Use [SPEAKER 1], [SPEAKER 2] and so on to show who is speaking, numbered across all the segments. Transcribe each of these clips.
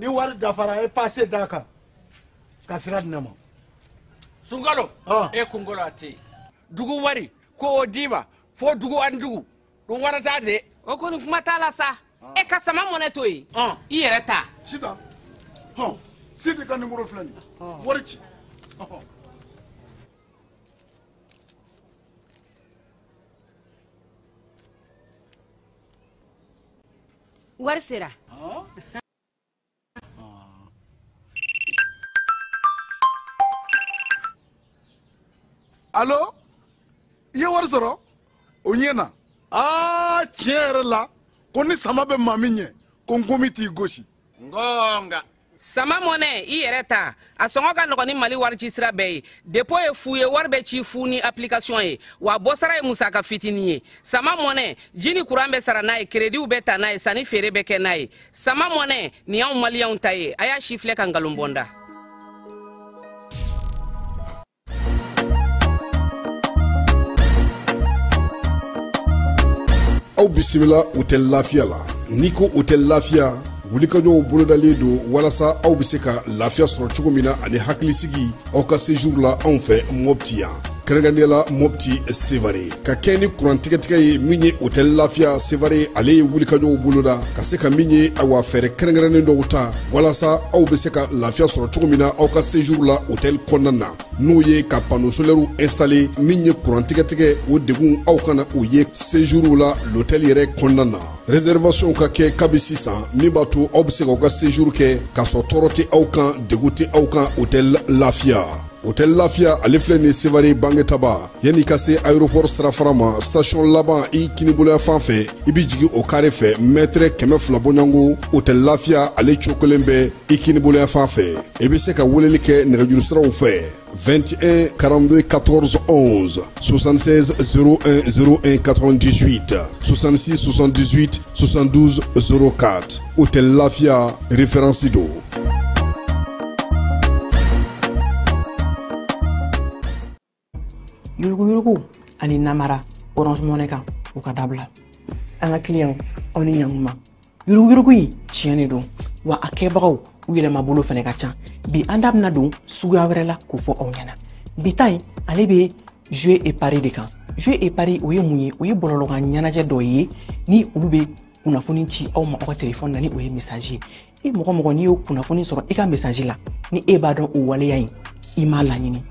[SPEAKER 1] Ni wari dafara a ye passe d'a kan ka sira di ne ma.
[SPEAKER 2] Sunkalo e kunkolo a tɛ yen. Dugu wari ko o d'i ma fo dugu ani dugu dun wara t'a de.
[SPEAKER 3] O kɔni kuma t'a la sa. E ka sama mɔnɛ to yen. I yɛrɛ ta.
[SPEAKER 4] Sitan hɔn Sidi ka numéro filɛ nin ye. Wari ci.
[SPEAKER 3] Wari sera.
[SPEAKER 4] Allo i ye wari sɔrɔ o ɲɛna aa tiɲɛ yɛrɛ la ko ni sama bɛ maa min ɲɛ ko nkomi t'i gosi.
[SPEAKER 2] Ngonga.
[SPEAKER 3] Sama mɔnɛ i yɛrɛ ta a sɔngɔ ka nɔgɔn ni Mali wari ci sira bɛɛ ye. Dépôt ye fu ye, wari bɛ ci fu ni application ye, wa bɔsara ye musaka fitinin ye. Sama mɔnɛ ji ni kuran bɛ sara n'a ye, créditw bɛ ta n'a ye, sanni feere bɛ kɛ n'a ye. Sama mɔnɛ nin y'anw maliyɛnw ta ye, a y'a si filɛ ka nkalon bɔ n da.
[SPEAKER 4] Aw bisimila Hôtel Lafiya la. N'i ko Hôtel Lafiya, wulikajɔw bolodalen don walasa aw bɛ se ka lafiya sɔrɔ cogo min na ani hakilisigi aw ka séjour la anw fɛ Mopti yan. Kɛrɛnkɛrɛnnenya la Mopti Sevare. Ka kɛ ni kuran tigɛtigɛ ye min ye Hôtel Lafiya Sevare, ale ye wulikajɔw boloda ka se ka min ye awa fɛɛrɛ kɛrɛnkɛrɛnnen dɔw ta walasa aw bɛ se ka lafiya sɔrɔ cogo min na aw ka séjour la hôtel kɔnɔna na. N'o ye ka panneau solaire installé min ye kuran tigɛtigɛ o degun aw kana o ye séjour la l'hôtel yɛrɛ kɔnɔna na. Réservation ka kɛ kabi sisan min b'a to aw bɛ se k'aw ka séjour kɛ k'a sɔrɔ tɔɔrɔ tɛ aw kan, degun tɛ aw kan Hôtel Lafiya. Hôtel Lafiya ale filɛ nin Sevare Bangetaba yanni ka se aéroport sirafara ma, station laban i kiniboloya fan fɛ i bɛ jigin o carré fɛ mètre 200 bɔɲɔgɔnko. Hôtel Lafiya ale cogo kelen bɛ i kiniboloya fan fɛ. I bɛ se ka weleli kɛ nɛgɛjuru siraw fɛ 21 42 14 11 76 01 01 98 66 78 72 04. Hôtel Lafiya référence don.
[SPEAKER 5] Yuruguyurugu ani namara Orange Money kan u ka dabila. An ka client aw ni ɲankuma. Yuruguyurugu in tiɲɛ de don wa a kɛbagaw u yɛlɛmabolo fana ka ca. Bi an da bɛna don suguya wɛrɛ la k'o fɔ aw ɲɛna. Bi ta in ale bɛ jeu et pari de kan. Jeu et pari o ye mun ye? O ye bɔlɔlɔkan ɲɛnajɛ dɔ ye ni olu bɛ kunnafoni ci aw ma aw ka telefɔni na ni o ye message ye. E mɔgɔ n'i y'o kunnafoni sɔrɔ i ka message la ni e b'a dɔn o waleya in i m'a laɲini,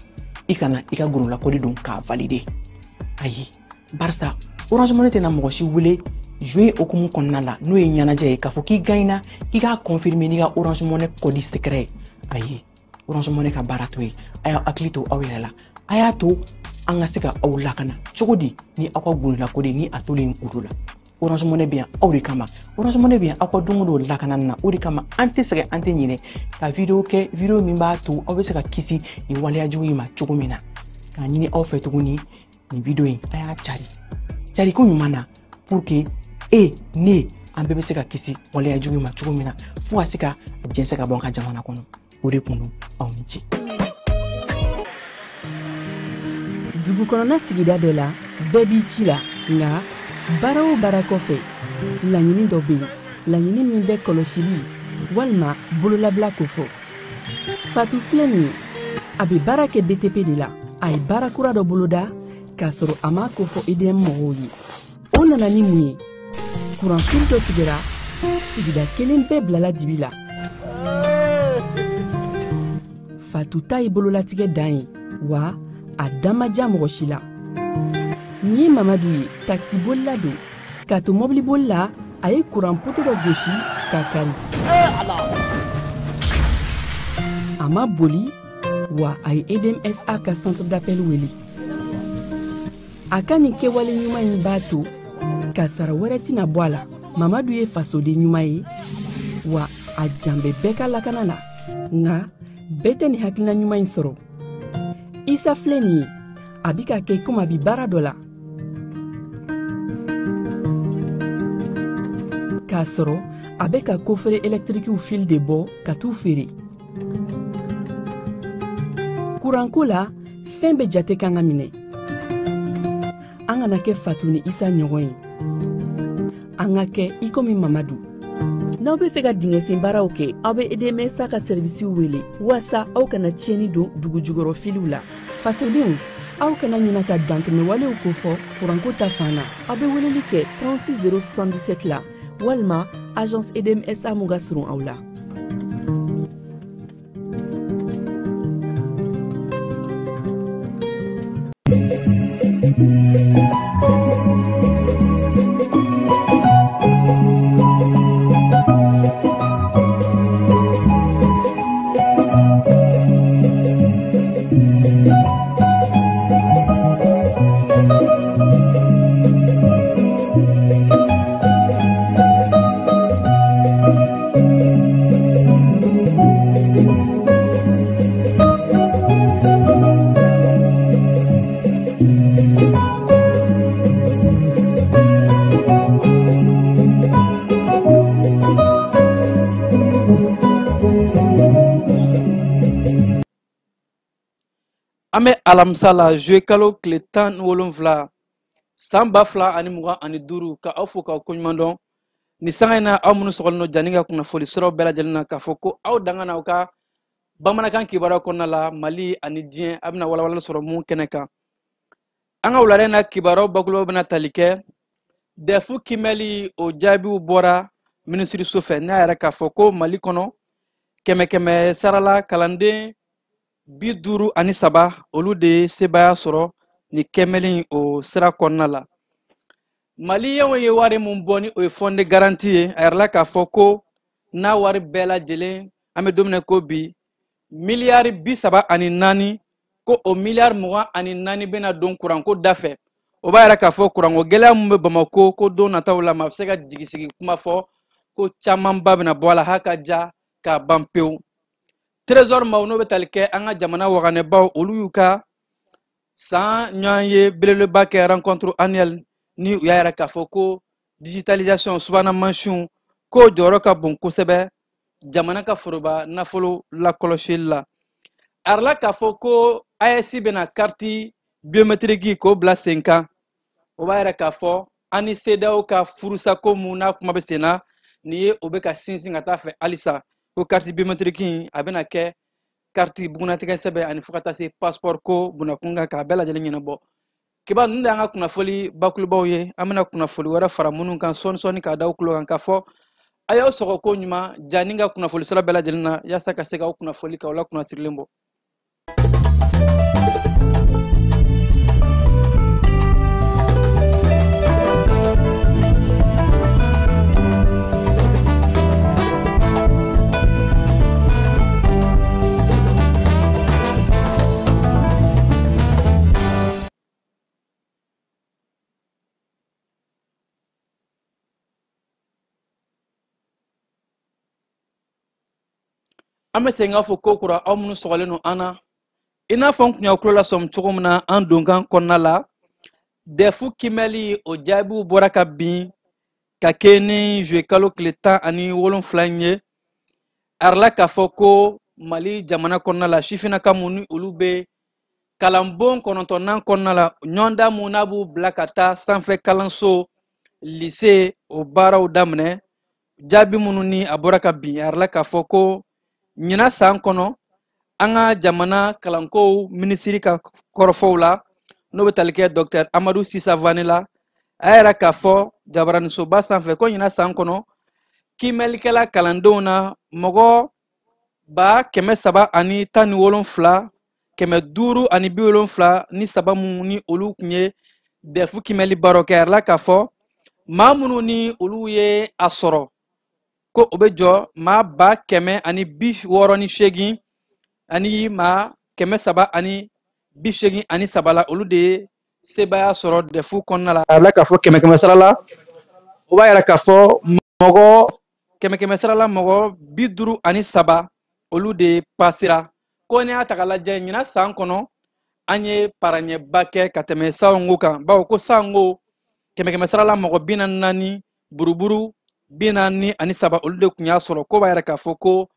[SPEAKER 5] i kana i ka gololakɔli don k'a valider. Ayi, barisa Orange Money tɛna mɔgɔ si wele jouer hokumu kɔnɔna la n'o ye ɲɛnajɛ ye k'a fɔ k'i gagnera k'i k'a confirmer n'i ka Orange Money code secret ye. Ayi, Orange Money ka baara t'o ye. A y'aw hakili to aw yɛrɛ la, a y'a to an ka se ka aw lakana cogo di ni aw ka gololakɔli ni a tolen kudo la. Orange Money bɛ yan aw de kama. Orange Money bɛ yan aw ka don o don lakanani na. O de kama an tɛ sɛgɛn, an tɛ ɲinɛ ka vidéo kɛ, vidéo min b'a to aw bɛ se ka kisi nin waleya jugu in ma cogo min na. K'a ɲini aw fɛ tuguni nin vidéo in a y'a cari cariko ɲuman na pour que e ne an bɛɛ bɛ se ka kisi waleya jugu in ma cogo min na fo ka se ka jɛnsɛn ka bɔ an ka jamana kɔnɔ. O de kun don, aw ni ce.
[SPEAKER 6] Dugu kɔnɔna sigida dɔ la bɛɛ b'i ci la, nka baara o baara kɔfɛ laɲini dɔ bɛ yen, laɲini min bɛ kɔlɔsili walima bololabila kofɔ. Fatu filɛ nin ye, a bɛ baara kɛ BTP de la. A ye baara kura dɔ boloda k'a sɔrɔ a m'a kofɔ EDM mɔgɔw ye. O nana ni mun ye? Kuranfili dɔ tigɛra, sigida kelen bɛɛ bilala dibi la. Fatu ta ye bololatigɛ dan ye wa a da ma diya mɔgɔ si la. Nin ye Mamadu ye, takisibolila don. K'a to mɔbiliboli la, a ye kuran poto dɔ gosi k'a kari. A ma boli wa a ye EDMSA ka centre d'appel wele. A ka nin kɛwale ɲuman in b'a to kasara wɛrɛ tɛna bɔ a la. Mamadu ye fasoden ɲuman ye wa a jan bɛ bɛɛ ka lakana na, nka bɛɛ tɛ nin hakilina ɲuman in sɔrɔ. Isa filɛ nin ye, a bɛ ka kɛ komi a bɛ baara dɔ la k'a sɔrɔ a bɛ ka kofere ɛlɛtirikiw fil de bɔ ka t'u feere. Kuranko la fɛn bɛɛ jate kan ka minɛ. An kana kɛ Fatu ni Isa ɲɔgɔn ye, an ka kɛ i komi Mamadu. N'aw bɛ fɛ ka dingɛsen baaraw kɛ, aw bɛ EDMSA ka sɛrivisiw wele waasa aw kana tiɲɛni don dugu jukɔrɔ filiw la. Fasodenw, aw kana ɲina ka dantɛmɛwalew kofɔ kuranko ta fan na. Aw bɛ weleli kɛ 36 077 la walima agence EDMSA mun ka surun aw la.
[SPEAKER 7] An bɛ alamisa la juillet kalo tile 17 san 2025 ka aw fo k'aw koɲuman dɔn nin sanga in na. Aw minnu sɔgɔlen don Jani ka kunnafoni siraw bɛɛ lajɛlen na, k'a fɔ ko aw danga n'aw ka bamanankan kibaruya kɔnɔna la, Mali ani diɲɛ, a bɛna walawalali sɔrɔ mun kɛnɛ kan. An ka wulada in na kibaruyaw bakurubaw bɛna tali kɛ DEF kimɛli, o jaabiw bɔra minisiriso fɛ. N'a yɛrɛ k'a fɔ ko Mali kɔnɔ 100 sarala kalanden 53, olu de ye sebaaya sɔrɔ ni kɛmɛli o sira kɔnɔna la. Maliyɛnw ye wari mun bɔ ni o ye fonds de garantie ye, a yɛrɛla k'a fɔ ko n'a wari bɛɛ lajɛlen, an bɛ don min na ko bi, miliyari 34, ko o miliyari 24 bɛna don kuranko da fɛ. O b'a yira k'a fɔ kuranko gɛlɛya mun bɛ Bamako, ko don nataw la maa bɛ se ka jigisigi kuma fɔ ko camanba bɛna bɔ a la, h'a ka ja k'a ban pewu. Trésor maaw n'o bɛ tali kɛ an ka jamana waganɛbaw, olu y'u ka san ɲɔgɔn ye belebeleba kɛ, rencontre annuelle, ni u y'a yira k'a fɔ ko digitalisation subahana mansinw k'o jɔyɔrɔ ka bon kosɛbɛ jamana ka foroba nafolo lakɔlɔsili la. A yirala k'a fɔ ko AES bɛna carte biométrique k'o bila sen kan. O b'a yira k'a fɔ an ni CEDEAO ka furusako mun n'a kuma bɛ sen na nin ye, o bɛ ka sinsin ka taa fɛ halisa, ko carte biométrique in a bɛna kɛ carte bugunnatigɛ sɛbɛn ani fo ka taa se passeport ko bunakun kan k'a bɛɛ lajɛlen ɲɛnabɔ. Kiba ninnu de y'an ka kunnafoli bakurubaw ye. An bɛna kunnafoli wɛrɛ fara minnu kan sɔɔni sɔɔni k'a da aw tulo kan k'a fɔ a y'aw sɔgɔ ko ɲuman Jani ka kunnafoli sira bɛɛ lajɛlen na, yaasa ka se k'aw kunnafoli k'aw la kunnasirilen bɔ. An bɛ segin k'a fɔ ko kura aw minnu sɔgɔlen don an na, i n'a fɔ n tun y'aw tulo lasɔmi cogo min na an donkan kɔnɔna la, DEF kimɛli o jaabiw bɔra ka bin ka kɛ ni juillet kalo tile 17 in ye. A yirala k'a fɔ ko Mali jamana kɔnɔna la, sifinnaka mun ni olu bɛ kalanbon 9nan kɔnɔna la, ɲɔgɔndan mun n'a b'u bila ka taa sanfɛ kalanso lycée o baaraw daminɛ, jaabi minnu ni a bɔra ka bin, a yirala k'a fɔ ko ɲinan san kɔnɔ an ka jamana kalanko minisiri ka kɔrɔfɔw la, n'o bɛ tali kɛ docteur Amadu Sisa Vane la, a y'a yira k'a fɔ jabaranisoba sanfɛ ko ɲinan san kɔnɔ kiimɛlikɛla kalandenw na mɔgɔ 317 573 mun ni olu tun ye DEF kiimɛli baaraw kɛ. A yirala k'a fɔ maa minnu ni olu ye a sɔrɔ ko o bɛ jɔ maa 168 ani maa 383 la, olu de ye sebaaya sɔrɔ DEF kɔnɔna la. A yirala k'a fɔ 100 sara la, o b'a yira k'a fɔ mɔgɔ 100 sara la mɔgɔ 53 olu de pasera. Ko n'i y'a ta k'a lajɛ ɲinan san kɔnɔ an ye paraɲɛba kɛ ka tɛmɛ sango kan, bawo ko sango 100 sara la mɔgɔ 44 buruburu 43 olu de tun y'a sɔrɔ. Ko b'a yira k'a fɔ ko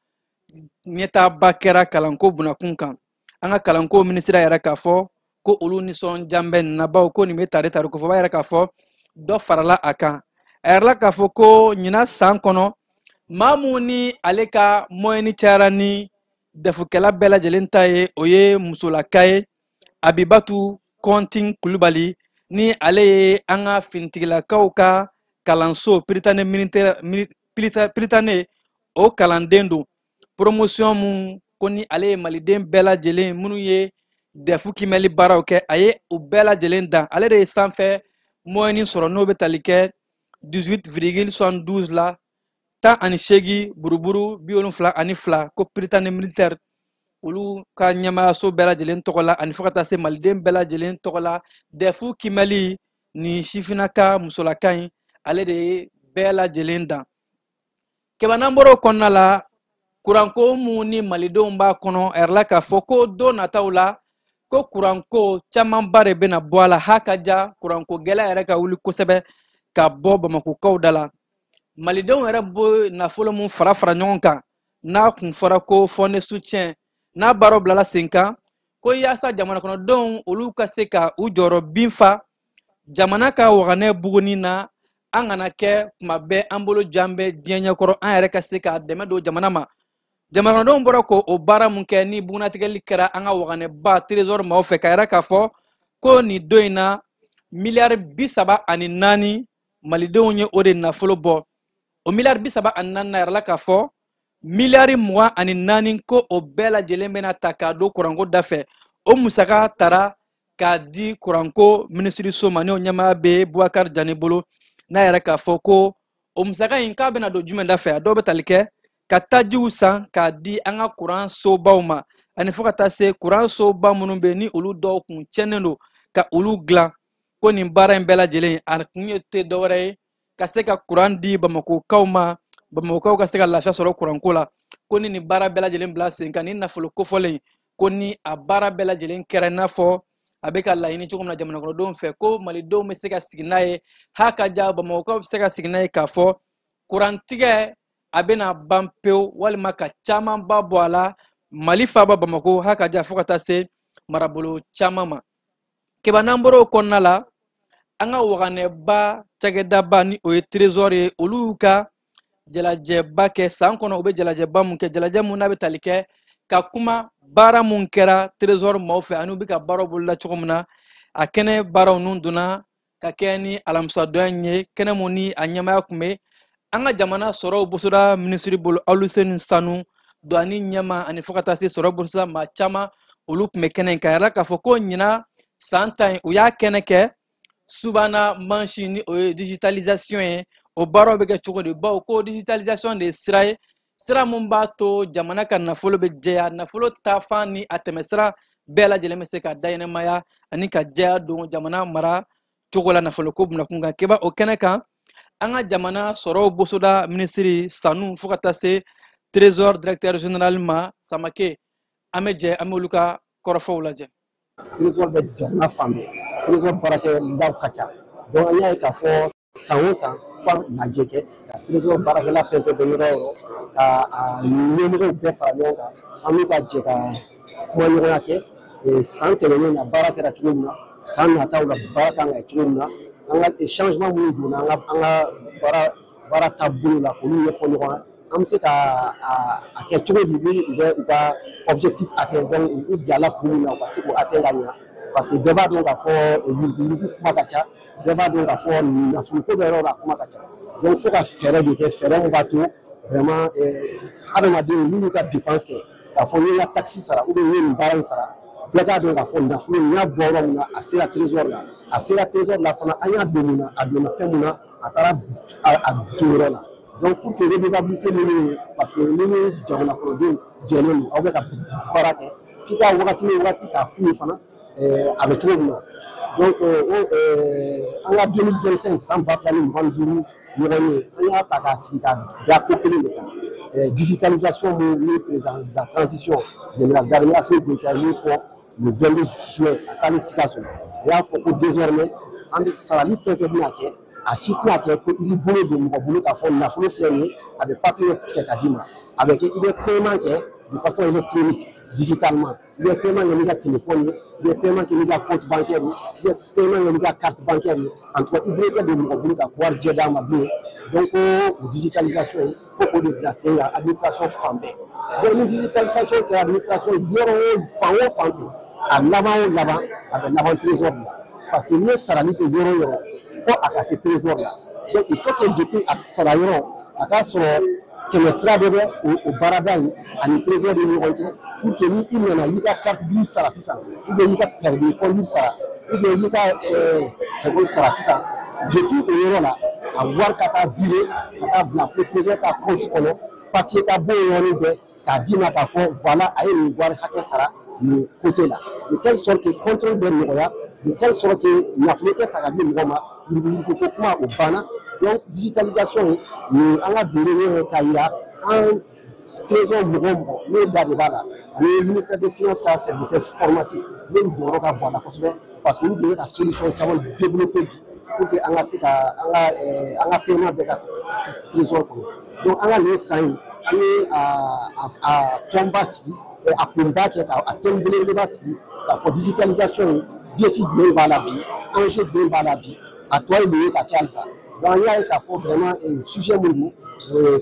[SPEAKER 7] ɲɛtaaba kɛra kalanko bunakun kan. An ka kalanko minisiri yɛrɛ k'a fɔ ko olu nisɔndiya bɛ nin na, bawo ko nin bɛ tari tari ko fɔ, o b'a yira k'a fɔ dɔ farala a kan. A yirala k'a fɔ ko ɲinan san kɔnɔ Maa mun ni ale ka moyenne cayara ni dɛfukɛla bɛɛ lajɛlen ta ye, o ye musolaka ye, Abibatu Kɔntin Kulubali, ni ale ye an ka finitigilakaw ka kalanso Prytanée militaire, Prytanée o kalanden don. Promotion mun ko ni ale ye maliden bɛɛ lajɛlen minnu ye dɛfu kimɛli baaraw kɛ, a ye u bɛɛ lajɛlen dan. Ale de ye sanfɛ moyenne sɔrɔ, n'o bɛ tali kɛ 18,72 la, 18 buruburu 72, ko Prytanée militaire olu ka ɲɛmaayaso bɛɛ lajɛlen tɔgɔ la, ani fo ka taa se maliden bɛɛ lajɛlen tɔgɔ la, dɛfu kimɛli ni sifinnaka musolaka in, ale de ye bɛɛ lajɛlen dan. Kɛmɛ n'an bɔra o kɔnɔna la, kuranko mun ni malidenw b'a kɔnɔ, a yɛrɛ la k'a fɔ ko don nataw la ko kuranko camanba de bɛna bɔ a la. Ha ka ja kuranko gɛlɛya yɛrɛ ka wuli kosɛbɛ ka bɔ Bamakokaw da la. Malidenw yɛrɛ bɛ nafolo mun fara fara ɲɔgɔn kan, n'a kun fɔra ko fonds de soutien, n'a baaraw bilala sen kan, ko yaasa jamana kɔnɔdenw olu ka se ka u jɔyɔrɔ bin fa jamana ka waganɛ buguni na, an kana kɛ kuma bɛɛ an bolo jan bɛ diɲɛ ɲɛkɔrɔ, an yɛrɛ ka se ka dɛmɛ don jamana ma. Jamana kɔnɔdenw bɔra ko o baara mun kɛ ni bugunatigɛli kɛra an ka waganɛba trésor maaw fɛ, ka yɛrɛ k'a fɔ ko nin don in na miliyari 34 malidenw ye o de nafolo bɔ. O miliyari 34 na, yɛrɛ la k'a fɔ miliyari 24 ko o bɛɛ lajɛlen bɛna ta k'a don kuranko da fɛ. O musaka tara k'a di kuranko minisiriso ma, n'o ɲɛmaaya bɛ Bubakari Jani bolo, n'a yɛrɛ k'a fɔ ko o musaka in k'a bɛna don jumɛn da fɛ. A dɔw bɛ tali kɛ ka tajiw san k'a di an ka kuran sobaw ma, ani fo ka taa se kuran soba minnu bɛ yen ni olu dɔw kun tiɲɛnen don ka olu dilan. Ko nin baara in bɛɛ lajɛlen a kun ye tɛ dɔwɛrɛ ye ka se ka kuran di Bamakokaw ma, Bamakokaw ka se ka lafiya sɔrɔ kuranko la. Ko ni nin baara bɛɛ lajɛlen bila sen kan, ni nafolo kofɔlen, ko ni a baara bɛɛ lajɛlen kɛra i n'a fɔ a bɛ ka laɲini cogo min na jamana kɔnɔdenw fɛ, ko malidenw bɛ se ka sigi n'a ye, ha ka ja Bamakokaw bɛ se ka sigi n'a ye k'a fɔ kurantigɛ a bɛna ban pewu, walima ka camanba bɔ a la Mali faaba Bamako, ha ka ja fo ka taa se marabolo caman ma. Keba n'an bɔra o kɔnɔna la, an ka waganɛba cakɛdaba ni o ye trésor ye, olu y'u ka jalajɛba kɛ san kɔnɔ. U bɛ jalajɛba mun kɛ, jalajɛ mun n'a bɛ tali kɛ ka kuma baara mun kɛra trésor maaw fɛ, ani u bɛ ka baaraw boloda cogo min na. A kɛnɛ baaraw nun donna ka kɛ ni alamisadon in ye, kɛnɛ mun ni a ɲɛmaaya kun bɛ an ka jamana sɔrɔw bosoda minisiri bolo, Aluseni Sanu, douane ɲɛma, ani fo ka taa se sɔrɔ bosoda maa caman, olu tun bɛ kɛnɛ in kan. Yɛrɛ k'a fɔ ko ɲinan san ta in, u y'a kɛnɛ kɛ subahana mansin ni o ye digitalisation ye. O baaraw bɛ kɛ cogo di? Bawo ko digitalisation de ye sira ye, sira mun b'a to jamana ka nafolo bɛ jɛya, nafolo taafan ni a tɛmɛsira bɛɛ lajɛlen bɛ se ka dayɛlɛmaya ani ka jɛya don jamana mara cogo la nafoloko bunakun kan. Keba o kɛnɛ kan, an ka jamana sɔrɔw bosoda minisiri Sanu fo ka taa se trésor directeur général ma Samake, an bɛ jɛ an b'olu ka kɔrɔfɔw lajɛ.
[SPEAKER 8] Trésor bɛ jamana fan bɛɛ, trésor baarakɛlaw ka ca, donc an y'a ye k'a fɔ san o san k'an lajɛ kɛ ka trésor baarakɛla fɛn fɛn bɛ yɔrɔ o yɔrɔ, ka a ɲɛmɔgɔw bɛɛ fara ɲɔgɔn kan, an n'u ka jɛ ka kumaɲɔgɔnya kɛ san tɛmɛnen na baara kɛra cogo min na, san nataw la baara kan ka kɛ cogo min na, an ka changement minnu donna an ka baara taabolo la, k'olu ɲɛfɔ ɲɔgɔn ye, an bɛ se ka a kɛ cogo di ni u bɛ u ka objectif atteint, donc u bilala kun min na u ka se k'o atteint ka ɲa, parce que bɛɛ b'a dɔn k'a fɔ yuruguyurugu kuma ka ca, bɛɛ b'a dɔn k'a fɔ nafoloko bɛ yɔrɔ la kuma ka ca, donc fo ka fɛɛrɛ de kɛ, fɛɛrɛ min b'a to vraiment adamadenw n'u y'u ka dépense kɛ k'a fɔ n ye n ka taxe sara ou bien n ye nin baara in sara, bɛɛ k'a dɔn k'a fɔ nafolo in y'a bɔ yɔrɔ min na, a sera trésor la, a sera trésor la fana, an y'a don mun na, a donna fɛn mun na, a taara a don yɔrɔ la. Donc pour que redevabilité ninnu, parce que ni ni jamana kɔnɔdenw jɛlen don, aw bɛ ka baara kɛ, f'i ka wagati ni wagati k'a f'u ye fana a bɛ cogo min na. Donc an ka 2025 san 2025 ɲɔgɔn ye, an y'a ta k'a sigi ka da ko kelen de kan, digitalisation mun ni président de la transition général d'armée Assimi Goïta ye min fɔ le 22 juin a taalen Sikaso, a y'a fɔ ko désormais an bɛ sarali fɛn fɛn bɛna kɛ, a si tɛna kɛ ko i b'i bolo don mɔgɔ bolo k'a fɔ nafolo filɛ nin ye, a bɛ papiye tigɛ ka d'i ma, a bɛ kɛ i bɛ paiement kɛ de façon électronique, digitalement. I bɛ paiement kɛ n'i ka téléphone ye, i bɛ paiement kɛ n'i ka compte bancaire ye, i bɛ paiement kɛ n'i ka carte bancaire ye. En tout cas, i bolo tɛ don mɔgɔ bolo ka warijɛ d'a ma bilen. Donc o digitalisation ye, fo k'o de bila sen kan administration fan bɛɛ. Donc ni digitalisation kɛra administration yɔrɔ o fan o fan fɛ, a laban o laban, a bɛ laban trésor de la. Parce que n'i ye sarali kɛ yɔrɔ o yɔrɔ, fo a ka se trésor la. Donc il faut que depuis a sara yɔrɔ, a k'a sɔrɔ tɛmɛ sira dɔ bɛ o baarada in ani trésor ni ɲɔgɔn cɛ, pour que ni i nana y'i ka carte grise sara sisan, ou bien y'i ka permis de conduire sara, ou bien y'i ka école sara sisan, depuis o yɔrɔ la, a wari ka taa virer ka taa bila fo trésor ka compte kɔnɔ, papier ka bɔ o yɔrɔnin bɛɛ k'a d'i ma k'a fɔ voilà, a ye nin wari hakɛ sara nin côté la, de telle sorte que contrôle bɛ nɔgɔya, de telle sorte que nafolo tɛ ta ka di mɔgɔ ma, yuruguyurugu ko kuma o banna. Donc digitalisation ye nin an ka bureau ye k'a yira an trésor mɔgɔ o mɔgɔ n'o da de b'a la, ani ministère des finances ka service informatique n'olu jɔyɔrɔ ka bon a la kosɛbɛ, parce que olu de bɛ ka solution caman développer bi pour que an ka se ka an ka paiement bɛɛ ka se trésor kɔnɔ. Donc an ka nin san in, an ye a tɔnba sigi, a kunba kɛ ka a thème belebeleba sigi k'a fɔ digitalisation ye défi jumɛn b'a la bi, enjeu jumɛn b'a la bi, a tɔ ye mun ye ka kɛ halisa. Donc an y'a ye k'a fɔ vraiment sujet min don,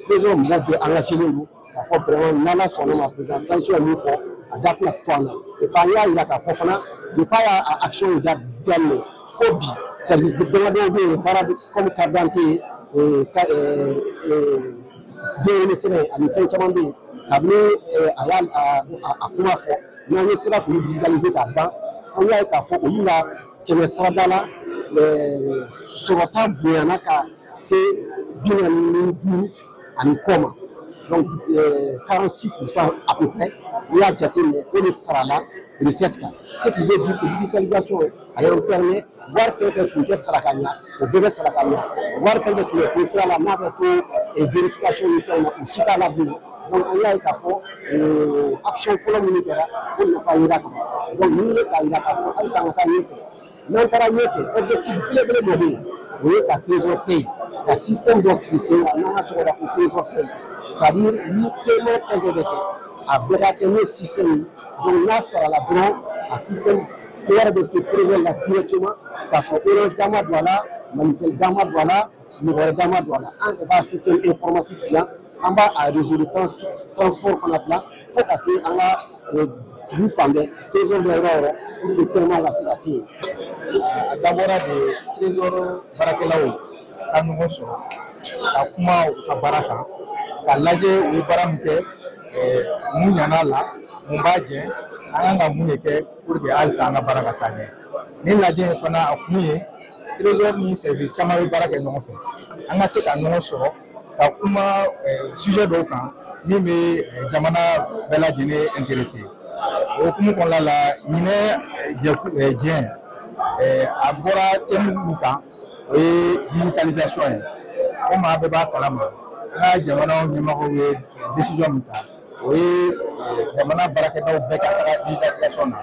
[SPEAKER 8] trésor mɔgɔw bɛɛ engagé don k'a fɔ vraiment n'Ala sɔnna ma, président transition ye min fɔ, a da tɛna to an na. Et puis an y'a yira k'a fɔ fana, depuis a y'a action in daminɛ fo bi, service damadɔw bɛ yen baara comme carte d'identité, denwolo sɛbɛn ani fɛn caman bɛ yen, kabini a y'a a kuma fɔ, n'an ye sera k'olu digitaliser k'a ban, an y'a ye k'a fɔ olu la 100 sarada la, sɔrɔta bonyana ka se 45 ani kɔ ma. Donc 46% à peu près, n'i y'a jateminɛ, o de farala recette kan. Ce qui veut dire que digitalisation a y'an permet, wari fɛn fɛn tun tɛ sara ka ɲa, o bɛɛ bɛ sara ka ɲa. Wari fɛn fɛn tun bɛ to sira la n'a bɛ to vérification ni fɛnw na, o si t'a la bilen. Donc an y'a ye k'a fɔ action fɔlɔ minnu kɛra, o nafa yera ka ban. Donc ni ye k'a yira k'a fɔ halisa an ka taa ɲɛfɛ. N'an taara ɲɛfɛ, objectif belebele dɔ bɛ yen, o ye ka trésor paye, ka système dɔ sigi sen kan n'an y'a tɔgɔ da ko trésor paye, c'est à dire ni paiement fɛn fɛn bɛ kɛ, a bɛɛ ka kɛ n'o système ye. Donc n'a sarala dɔrɔn, a système wari bɛ se trésor la directement, k'a sɔrɔ Orange da ma don a la, Malitel da ma don a la, mɔgɔ wɛrɛ da ma don a la. An yɛrɛ b'a système informatique dilan, an b'a a réseau de transport fana dilan fo ka se an ka dugu fan bɛɛ, trésor bɛ yɔrɔ o yɔrɔ, pour que paiement ka se ka se yen.
[SPEAKER 9] A dabɔra de trésor baarakɛlaw ka ɲɔgɔn sɔrɔ ka kuma u ka baara kan, ka lajɛ u ye baara min kɛ, mun ɲana la, mun b'a jɛ, an kan ka mun de kɛ pour que halisa an ka baara ka taa ɲɛ. Nin lajɛ in fana, a kun ye trésor ni service caman bɛ baara kɛ ɲɔgɔn fɛ, an ka se ka ɲɔgɔn sɔrɔ ka kuma sujet dɔw kan min bɛ jamana bɛɛ lajɛlen intéressé. O hukumu kɔnɔna la, ɲinɛ jɛn a bɔra thème min kan, o ye digitalisation ye. Komi a bɛɛ b'a kalama, an ka jamana ɲɛmɔgɔw ye décision min ta, o ye jamana baarakɛdaw bɛɛ ka taga digitalisation na.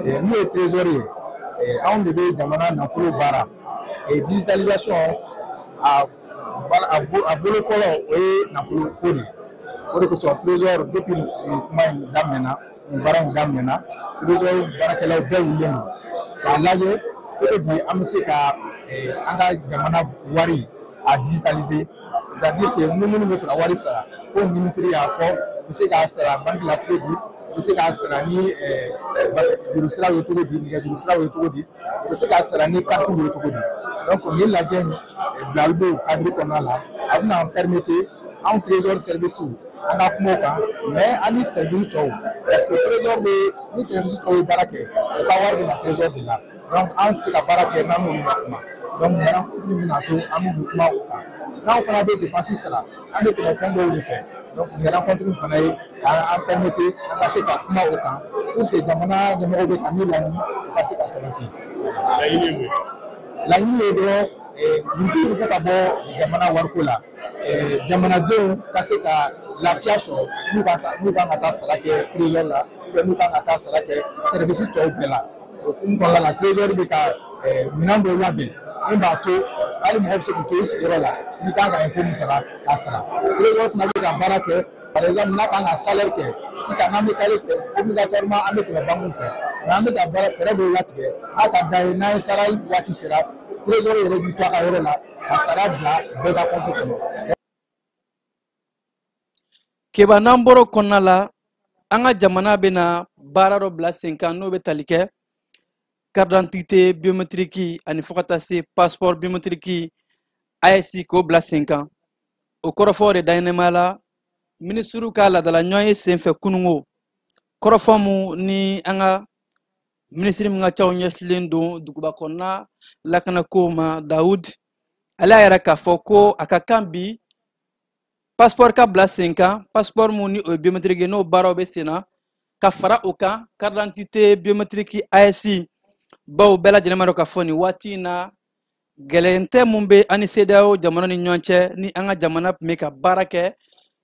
[SPEAKER 9] Min ye trésor ye, anw de bɛ jamana nafolo baara. Digitalisation a bolo fɔlɔ, o ye nafolo ko de ye. O de kosɔn trésor, depuis nin kuma in daminɛna, nin baara in daminɛna, trésor baarakɛlaw bɛɛ wulilen don k'a lajɛ cogo di an bɛ se ka an ka jamana wari a digitaliser, c'est-à-dire que minnu bɛ fɛ ka wari sara, ko minisiri y'a fɔ, u bɛ se k'a sara banque la cogo di, u bɛ se k'a sara ni juru siraw ye cogo di, nɛgɛjuru siraw ye cogo di, u bɛ se k'a sara ni carte ye cogo di. Donc nin lajɛ in bilali b'o cadre kɔnɔna la, a bɛna an permettre anw trésor service an ka kuma o kan, mais an ni service tɔw, parce que trésor bɛ ni service tɔw ye baara kɛ, u ka wari bɛ na trésor de la. Donc an tɛ se ka baara kɛ n'an n'olu ma kuma. Donc nin rencontre in bɛna to an n'u bɛ kuma o kan. N'anw fana bɛ dépense sara, an bɛ tɛmɛ fɛn dɔw de fɛ. Donc nin rencontre in fana ye k'an permettre an ka se ka kuma o kan pour que jamana ɲɛmɔgɔw bɛ ka min laɲini, o ka se ka sabati. Laɲini ye dɔrɔn yuruguyurugu ka bɔ jamana wariko la, jamanadenw ka se ka lafiya sɔrɔ n'u kan ka taa sara kɛ trésor la, ou bien n'u kan ka taa sara kɛ service tɔw bɛɛ la. O hukumu kɔnɔna la, trésor bɛ ka minɛn dɔw labɛn min b'a to hali mɔgɔ bɛ se k'i to i sigiyɔrɔ la, n'i kan ka impôt min sara, k'a sara. Trésor fana bɛ ka baara kɛ Par exemple, n'a kan ka salaire kɛ sisan, n'an bɛ salaire kɛ, obligatoirement an bɛ tɛmɛ banque fɛ, mais an bɛ ka baara fɛɛrɛ dɔw latigɛ n'a ka d'a ye, n'an ye sara waati sera, trésor yɛrɛ b'i to a ka yɔrɔ la ka sara bila bɛɛ ka compte kɔnɔ.
[SPEAKER 7] Keba, n'an bɔra o kɔnɔna la, an ka jamana bɛna baara dɔ bila sen kan, n'o bɛ tali kɛ carte d'identité biométrique ani fo ka taa se passeport biométrique AES, k'o bila sen kan. O kɔrɔfɔ de daɲɛnɛmaya la minisiriw ka laadala ɲɔgɔn ye senfɛ kunungo. Kɔrɔfɔ mu ni an ka minisiri min ka caw ɲɛsilen don duguba kɔnɔna lakanako ma, Dawud, ale y'a yɛrɛ k'a fɔ ko a ka kan bi passeport ka bila sen kan, passeport mun ni o ye biométrique ye, n'o baaraw bɛ sen na, ka fara o kan carte d'identité biométrique AES, bawo bɛɛ lajɛlen b'a dɔn k'a fɔ nin waati in na, gɛlɛn tɛ mun bɛ an ni CEDEAO jamana ni ɲɔgɔn cɛ, ni an ka jamana tun bɛ ka baara kɛ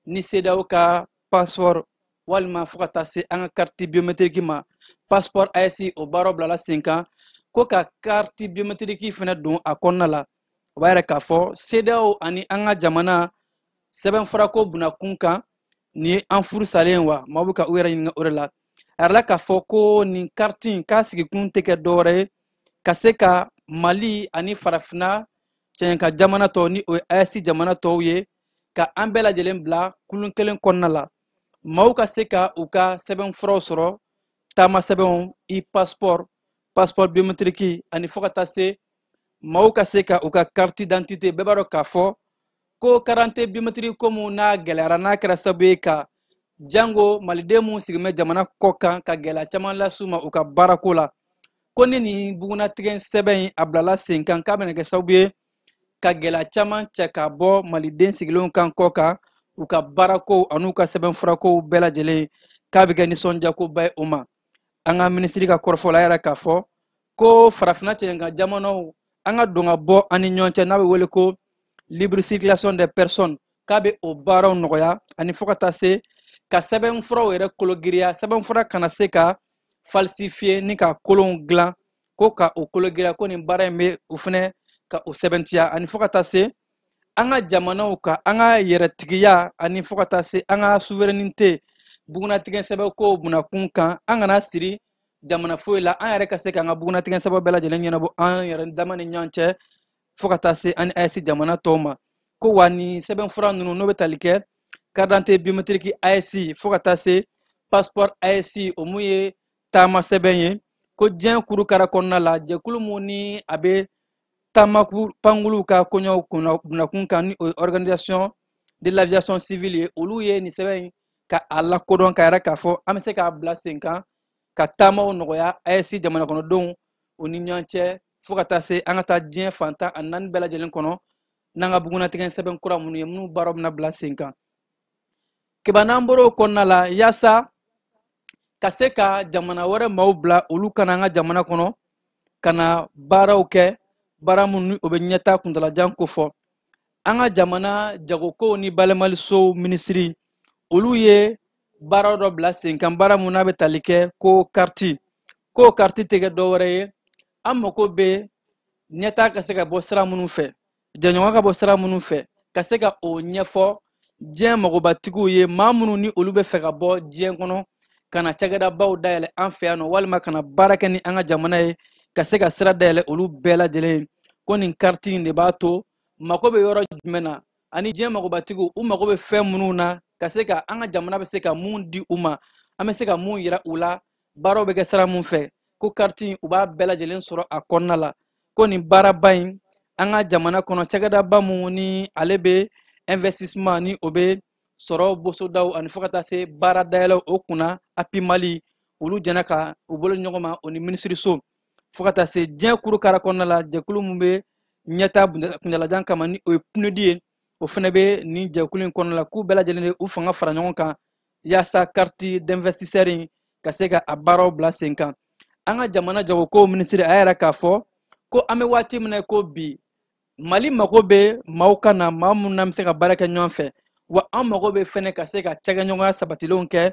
[SPEAKER 7] ni CEDEAO ka passeport walima fo ka taa se an ka carte biométrique ma, passeport AES, o baaraw bilala sen kan, ko ka carte biométrique fana don a kɔnɔna la. O b'a yira k'a fɔ CEDEAO ani an ka jamana sɛbɛnfurako bunakun kan, nin ye an furu salen wa? Maaw bɛ ka u yɛrɛ ɲininka o de la. A yɛrɛ la k'a fɔ ko nin carte in k'a sigikun tɛ kɛ dɔwɛrɛ ye ka se ka Mali ani Farafinna cɛɲɛka jamana tɔw, ni o ye AES jamana tɔw ye, ka an bɛɛ lajɛlen bila kulun kelen kɔnɔna la, maaw ka se ka u ka sɛbɛnfuraw sɔrɔ, taama sɛbɛnw, i passeport, passeport biométrique, ani fo ka taa se maaw ka se ka u ka carte d'identité. Bɛɛ b'a dɔn k'a fɔ ko carte biométrique ko mun n'a gɛlɛyara, n'a kɛra sababu ye ka jango maliden mun sigilen bɛ jamana kɔ kan, ka gɛlɛya caman las'u ma u ka baarako la, ko ni nin bugunnatigɛ sɛbɛn in a bilala sen kan, k'a bɛna kɛ sababu ye ka gɛlɛya caman cɛ ka bɔ maliden sigilenw kan kɔ kan, u ka baarakow an'u ka sɛbɛnfurakow bɛɛ lajɛlen, k'a bɛ kɛ nisɔndiyakoba ye o ma. An ka minisiri ka kɔrɔfɔ la, a yɛrɛ k'a fɔ ko Farafinna cɛɲɛka jamanaw, an ka don ka bɔ an ni ɲɔgɔn cɛ, n'a bɛ wele ko libre circulation des personnes, k'a bɛ o baaraw nɔgɔya, ani fo ka taa se ka sɛbɛnfuraw yɛrɛ kologiriya, sɛbɛnfura kana se ka falsifier ni ka kolonw dilan, ko ka o kologiriya, ko nin baara in bɛ o fɛnɛ ka o sɛbɛntiya, ani fo ka taa se an ka jamanaw ka an ka yɛrɛtigiya, ani fo ka taa se an ka souveraineté bugunnatigɛ sɛbɛnko bunakun kan, an kana siri jamana foyi la, an yɛrɛ ka se k'an ka bugunnatigɛ sɛbɛn bɛɛ lajɛlen ɲɛnabɔ an yɛrɛ dama ni ɲɔgɔn cɛ, fo ka taa se an ni AES jamana tɔw ma. Ko wa nin sɛbɛnfura ninnu, n'o bɛ tali kɛ carte d'identité biométrique AES fo ka taa se passeport AES, o mun ye taama sɛbɛn ye, ko diɲɛ kurukara kɔnɔna la, jɛkulu mun ni a bɛ taama pankuluw ka koɲɛw bunakun kan, ni o ye Organisation de l'aviation civile ye, olu ye nin sɛbɛn in ka a lakodɔn, ka yɛrɛ k'a fɔ an bɛ se k'a bila sen kan ka taamaw nɔgɔya AES jamana kɔnɔdenw u ni ɲɔgɔn cɛ, fo ka taa se an ka taa diɲɛ fantan a naani bɛɛ lajɛlen kɔnɔ, n'an ka bugunnatigɛ sɛbɛn kura minnu ye, minnu baaraw bɛna bila sen kan. Keba, n'an bɔra o kɔnɔna la, yaasa ka se ka jamana wɛrɛ maaw bila olu kana an ka jamana kɔnɔ ka na baaraw kɛ, baara minnu o bɛ ɲɛta kuntalajan kofɔ, an ka jamana jagokow ni balimalisow minisiri, olu ye baara dɔ bila sen kan, baara mun n'a bɛ tali kɛ ko carte. Ko carte tɛ kɛ dɔwɛrɛ ye, an mako bɛ ɲɛta ka se ka bɔ sira minnu fɛ, jɛɲɔgɔn ka bɔ sira minnu fɛ, ka se ka o ɲɛfɔ diɲɛ magobatigiw ye, maa minnu ni olu bɛ fɛ ka bɔ diɲɛ kɔnɔ ka na cakɛdabaw dayɛlɛ an fɛ yan nɔ, walima ka na baara kɛ ni an ka jamana ye, ka se ka sira dayɛlɛ olu bɛɛ lajɛlen ye. Ko nin carte in de b'a to mako bɛ yɔrɔ jumɛn na, ani diɲɛ magobatigiw u mago bɛ fɛn minnu na, ka se ka an ka jamana bɛ se ka mun di u ma, an bɛ se ka mun yira u la, baaraw bɛ kɛ sira mun fɛ, ko carte in u b'a bɛɛ lajɛlen sɔrɔ a kɔnɔna la. Ko nin baaraba in, an ka jamana kɔnɔ cakɛdaba mun ni ale bɛ investissement, ni o bɛ sɔrɔ bosodaw ani fo ka taa se baara dayɛlɛw o kunna, API Mali, olu jɛnna ka u bolo ɲɔgɔn ma o ni minisiriso, fo ka taa se diɲɛ kurukara kɔnɔna la, jɛkulu mun bɛ ɲɛta kuntalajan kama, ni o ye PNUD ye, o fana bɛ nin jɛkulu in kɔnɔna la, k'u bɛɛ lajɛlen de u fanga fara ɲɔgɔn kan yaasa carte d'investisseur in ka se ka a baaraw bila sen kan. An ka jamana jagokow minisiri a yɛrɛ k'a fɔ ko an bɛ waati min na ko bi, Mali mago bɛ maaw ka na, maa minnu n'an bɛ se ka baara kɛ ɲɔgɔn fɛ, wa an mago bɛ fɛnɛ ka se ka cakɛɲɔgɔnya sabatilenw kɛ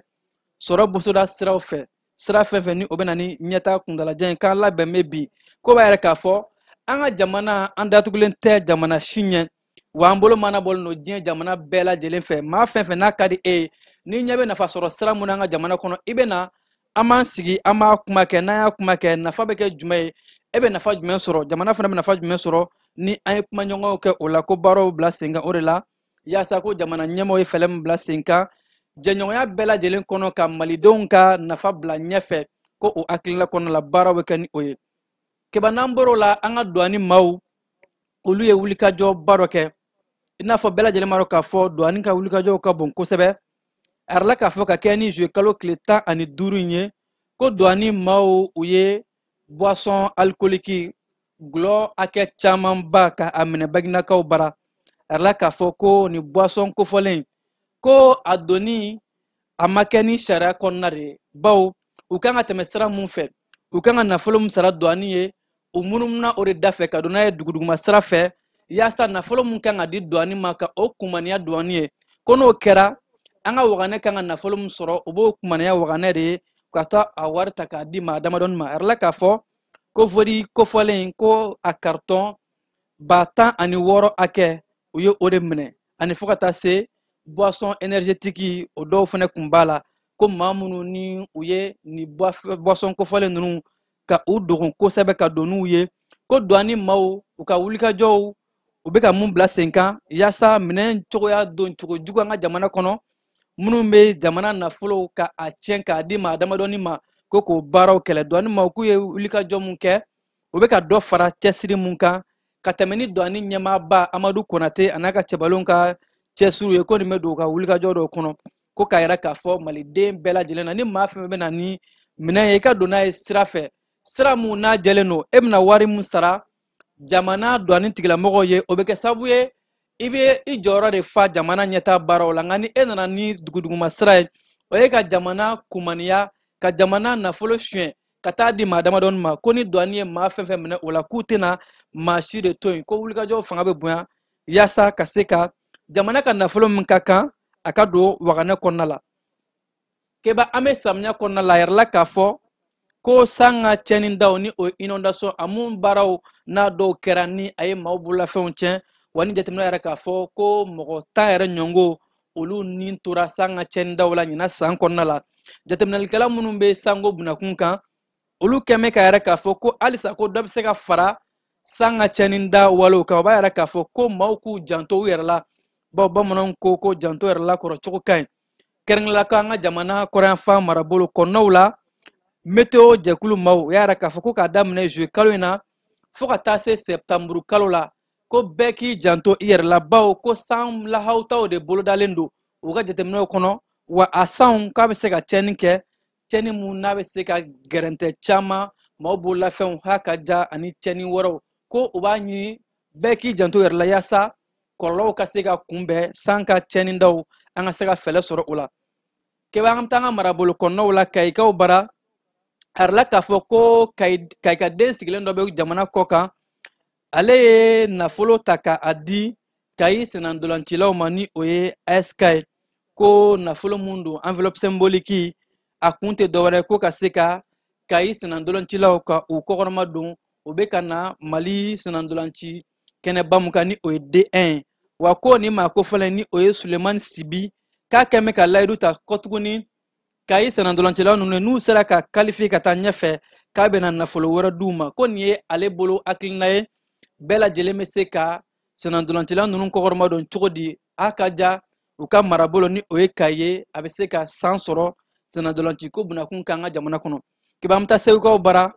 [SPEAKER 7] sɔrɔ bosoda siraw fɛ, sira fɛn fɛn ni o bɛ na ni ɲɛta kuntalajan ye, k'an labɛn bɛ bi. Ko b'a yɛrɛ k'a fɔ an ka jamana an datugulen tɛ jamana si ɲɛ. Wa an bolo mana bɔlen don diɲɛ jamana bɛɛ lajɛlen fɛ. Maa fɛn fɛn n'a ka di e ye, n'i ɲɛ bɛ nafa sɔrɔ sira mun na an ka jamana kɔnɔ, i bɛ na an b'an sigi, an b'a kuma kɛ. N'an y'a kuma kɛ, nafa bɛ kɛ jumɛn ye? E bɛ nafa jumɛn sɔrɔ? Jamana fana bɛ nafa jumɛn sɔrɔ ni an ye kumaɲɔgɔnw kɛ o la? Ko baaraw bila sen kan o de la, yaasa ko jamana ɲɛmaaw ye fɛɛrɛ min bila sen kan jɛɲɔgɔnya bɛɛ lajɛlen kɔnɔ ka malidenw ka nafa bila ɲɛfɛ, ko o hakilina kɔnɔna la baaraw bɛ kɛ ni o ye. Keba, n'an bɔr'o la, an ka douane maaw, olu ye wulikajɔba dɔ kɛ. I n'a fɔ bɛɛ lajɛlen b'a dɔn k'a fɔ douane ka wulikajɔw ka bon kosɛbɛ. A yɛrɛ la k'a fɔ ka kɛ ni juillet kalo tile 15 in ye, ko douane maaw, u ye boisson alcoolique, gulɔ hakɛ camanba ka a minɛ Baginakaw bara. A yɛrɛ la k'a fɔ ko nin boisson kofɔlen, ko a donni a ma kɛ ni sariya kɔnɔna de ye, bawo u kan ka tɛmɛ sira mun fɛ, u kan ka nafolo min sara douane ye, u munumuna o de da fɛ ka don n'a ye duguduguma sira fɛ, yaasa nafolo mun kan ka di douane ma, ka o kumaniya douane ye. Ko n'o kɛra, an ka waganɛ kan ka nafolo min sɔrɔ, o b'o kumaniya waganɛ de ye ka taa a wari ta k'a di maa damadɔni ma. A yɛrɛ la k'a fɔ ko vodka kofɔlen, ko a carton 16,000 hakɛ, u ye o de minɛ, ani fo ka taa se boisson énergétique, o dɔw fana kun b'a la. Ko maa minnu ni u ye ni boisson kofɔlen ninnu ka u dogon kosɛbɛ ka don n'u ye, ko douane maaw, u ka wulikajɔw, u bɛ ka mun bila sen kan yaasa minɛn cogoya don cogo jugu an ka jamana kɔnɔ, minnu bɛ jamana nafolo ka a tiɲɛ k'a di maa damadɔni ma, ko k'o baaraw kɛlɛ. Douane maaw k'u ye wulikajɔ mun kɛ, u bɛ ka dɔ fara cɛsiri mun kan ka tɛmɛ ni douane ɲɛmaaba Amadu Konate a n'a ka cɛbalenw ka cɛsiriw ye, ko nin bɛ don u ka wulikajɔ dɔw kɔnɔ, ko k'a yira k'a fɔ maliden bɛɛ lajɛlen na, ni maa fɛn fɛn bɛ na ni minɛn ye, i ka don n'a ye sira fɛ, sira mun n'a jɛlen don. E bɛna wari mun sara jamana douane tigilamɔgɔw ye, o bɛ kɛ sababu ye i bɛ i jɔyɔrɔ de fa jamana ɲɛtaa baaraw la. Nka ni e nana ni duguduguma sira ye, o ye ka jamana kumaniya, ka jamana nafolo suɲɛ ka taa di maa damadɔni ma. Ko ni douane ye maa fɛn fɛn minɛ o la, k'u tɛna maa si de to yen, ko wulikajɔw fanga bɛ bonya yaasa ka se ka jamana ka nafolo min ka kan, a ka don waganɛ kɔnɔna la. Keba, an bɛ samiya kɔnɔna la. A yɛrɛ la k'a fɔ ko san ka tiɲɛni daw ni o ye inondation, a mun baaraw n'a dɔw kɛra ni a ye maaw bololafɛnw tiɲɛ, wa ni jateminɛ yɛrɛ k'a fɔ ko mɔgɔ 10 yɛrɛ ɲɔngo, olu ni tora san ka tiɲɛni daw la ɲinan san kɔnɔna la. Jateminɛlikɛla minnu bɛ sanko bunakun kan, olu kɛmɛ ka yɛrɛ k'a fɔ ko halisa ko dɔ bɛ se ka fara san ka tiɲɛni da walew kan. O b'a yɛrɛ k'a fɔ ko maaw k'u janto u yɛrɛ la, bawo bamananw ko ko janto yɛrɛ la kɔrɔ cogo ka ɲi, kɛrɛnkɛrɛnnenya la an ka jamana kɔrɔnyanfan marabolo kɔnɔnaw la. Météo jɛkulu maaw, u y'a yɛrɛ k'a fɔ ko k'a daminɛ juillet kalo in na fo ka taa se septembre kalo la, ko bɛɛ k'i janto i yɛrɛ la, bawo ko san lahawutaw de bolodalen don u ka jateminɛw kɔnɔ, wa a sanw k'a bɛ se ka tiɲɛni kɛ, tiɲɛni mun n'a bɛ se ka gɛrɛntɛ caman maaw bololafɛnw ha ka ja ani tiɲɛni wɛrɛw. Ko u b'a ɲini bɛɛ k'i janto yɛrɛ la yaasa kɔlɔlɔw ka se ka kunbɛn, san ka tiɲɛni daw, an ka se ka fɛɛrɛ sɔrɔ o la. Kɛbɛ, an bɛ taa an ka marabolo kɔnɔnaw la, Kayikaw bara. A yɛrɛ la k'a fɔ ko Kayikaden sigilen dɔ bɛ jamana kɔ kan, ale ye nafolo ta ka a di Kayi sennantolancilaw ma, ni o ye AS ye. Ko nafolo mun don, enveloppe symbolique, a kun tɛ dɔwɛrɛ ko ka se ka Kayi sennantolancilaw ka u kɔkɔrɔma don, u bɛ ka na Mali sennantolanci kɛnɛba mun kan, ni o ye D1. Wa ko nin maa kofɔlen, ni o ye Sulemani Sibi, k'a kɛn bɛ ka layidu ta kɔ tuguni Kayi sennantolancilaw ninnu, n'u sera ka qualifier ka taa ɲɛfɛ, k'a bɛna nafolo wɛrɛ d'u ma. Ko nin ye ale bolo hakilina ye, bɛɛ lajɛlen bɛ se ka sennantolancilaw ninnu kɔkɔrɔma don cogo di, a ka ja u ka marabolo, ni o ye Kayi ye, a bɛ se ka san sɔrɔ sennantolanci ko bunakun kan an ka jamana kɔnɔ. Kiba, an bɛ taa Segukaw bara.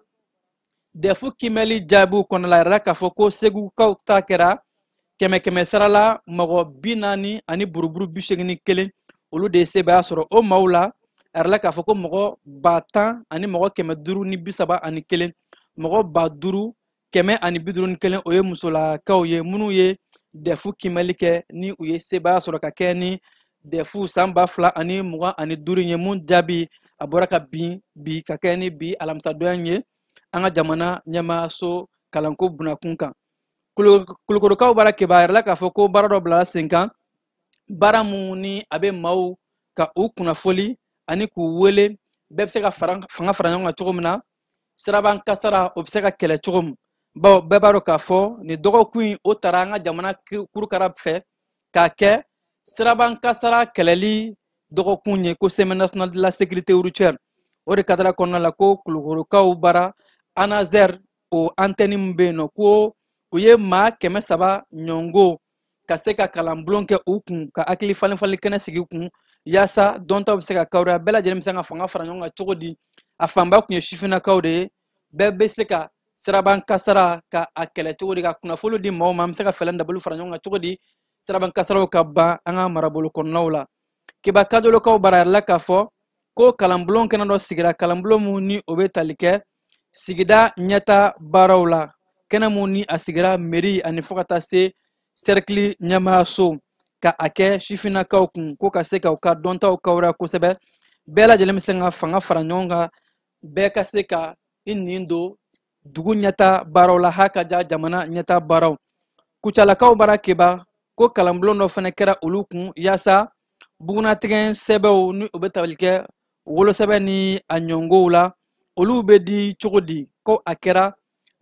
[SPEAKER 7] DEF kimɛli jaabiw kɔnɔ la, a yɛrɛ k'a fɔ ko Segukaw ta kɛra kɛmɛ kɛmɛ sara la mɔgɔ 40 ani buruburu 81, olu de ye sebaaya sɔrɔ. O maaw la, a yɛrɛ la k'a fɔ ko mɔgɔ 10 000 ani mɔgɔ 531, mɔgɔ 5 151, o ye musolakaw ye minnu ye DEF kimɛli kɛ ni u ye sebaaya sɔrɔ ka kɛ ni DEF san 2025 ye mun jaabi a bɔra ka bin bi, ka kɛ ni bi alamisadonya ye an ka jamana ɲɛmaaso kalanko bunakun kan. Kulukorokaw bara, keba, a yɛrɛ la k'a fɔ ko baara dɔ bilala sen kan, baara mun ni a bɛ maaw ka u kunnafoli ani k'u wele, bɛɛ bɛ se ka fanga fara ɲɔgɔn kan cogo min na, siraban kasara o bɛ se ka kɛlɛ cogo min. Bawo bɛɛ b'a dɔn k'a fɔ nin dɔgɔkun in o tara an ka jamana kurukara fɛ k'a kɛ siraban kasara kɛlɛli dɔgɔkun ye, ko semaine nationale de la sécurité routière. O de kadara kɔnɔna la ko Kulukorokaw bara ANASER o antenne min bɛ yen nɔ, ko u ye maa 300 ɲɔngo ka se ka kalanbulon kɛ u kun, ka hakili falen falen kɛnɛ sigi u kun, yaasa dɔntaw bɛ se ka kawuriya, bɛɛ lajɛlen bɛ se ka fanga fara ɲɔgɔn kan cogo di. A fanba tun ye sifinnakaw de ye, bɛɛ bɛ se ka siraban kasara ka a kɛlɛ cogo di, ka kunnafoni di maaw ma, an bɛ se ka fɛɛrɛ dabali fara ɲɔgɔn kan cogo di siraban kasaraw ka ban an ka marabolo kɔnɔnaw la. Keba Kajolokaw bara yɛrɛ la k'a fɔ ko kalanbulon kɛnɛ dɔ sigira, kalanbulon mun ni o bɛ tali kɛ sigida ɲɛta baaraw la, kɛnɛ mun ni a sigira mairie ani fo ka taa se cercle ɲɛmaayaso, ka a kɛ sifinnakaw kun, ko ka se ka u ka dɔntaw kawura kosɛbɛ, bɛɛ lajɛlen bɛ se ka fanga fara ɲɔgɔn kan, bɛɛ ka se ka i nin don dugu ɲɛta baaraw la, h'a ka ja jamana ɲɛta baaraw. Kucalakaw bara Keba ko kalanbulon dɔ fana kɛra olu kun, yaasa bugunatigɛ sɛbɛnw ni o bɛ tali kɛ wolosɛbɛn ni a ɲɔngow la, olu bɛ di cogo di, ko a kɛra